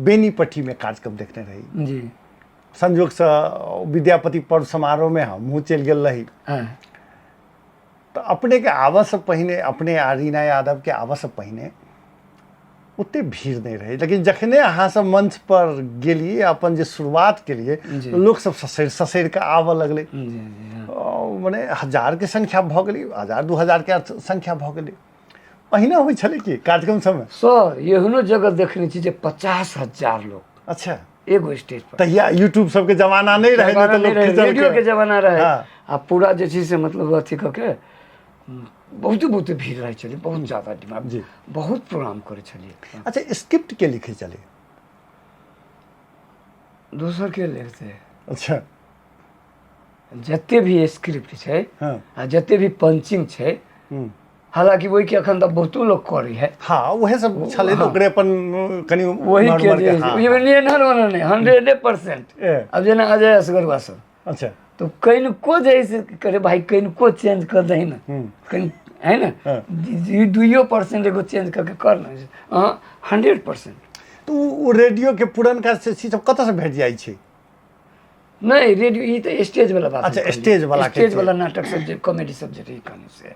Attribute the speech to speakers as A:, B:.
A: बेनीपट्टीमे कार्यक्रम देखने रही। संजोगसँ विद्यापति पर्व समारोहमे हमहूँ चलि गेल रही। तऽ अपनेके आबऽसँ पहिने, अपने आ रीना यादवके आबऽसँ पहिने ओते भीड़ नहि रहै, लेकिन जखने अहाँ सब मंच पर गेलियै, अपन जे शुरुआत केलियै, लोक सब ससरि ससरि कऽ आबऽ लगलै।
B: जी जी हँ।
A: मने हजारके संख्या भऽ गेलै, 1000 2000के संख्या भऽ गेलै। अहिना होइ छलै कि कार्यक्रम सबमे?
B: सर, एहनो जगह देखने छी जे 50,000 लोग एगो स्टेज पर।
A: तहिया यूट्यूब सबके जमाना नहि रहै, नहि तऽ लोक खिचल
B: रेडियो के जमाना रहै। आ पूरा जे छै से मतलब अथी कऽ के बहुते बहुते भीड़ रहै छलै, बहुत ज्यादा डिमांड। बहुत प्रोग्राम करै छलियै।
A: अच्छा, स्क्रिप्ट के लिखै छलै?
B: दोसर के लिखतै। जते भी स्क्रिप्ट छै आ जते भी पंचिंग छै, हालांकि ओहिके अखन तऽ बहुतो लोक करै है।
A: हँ, उएह सब छलै तऽ ओकरे अपन कनि
B: वही के
A: नॉर्मल
B: जे
A: के,
B: नहि, 100%। आब जेना अजय असगरवा सब तो कनिको जे से करे भाई, कनिको चेंज कर दही ने, कनि है ने, 2% एगो चेंज करके कर ने, अहाँ 100%।
A: तऽ ओ रेडियो के पुरनका से चीज सब कतऽसँ भेट जाइ छै?
B: नहि, रेडियो ई तऽ स्टेज वाला बात।
A: अच्छा, स्टेज वाला के
B: स्टेज
A: छै।
B: वाला नाटक सब जे कॉमेडी सब जे रही कहने से।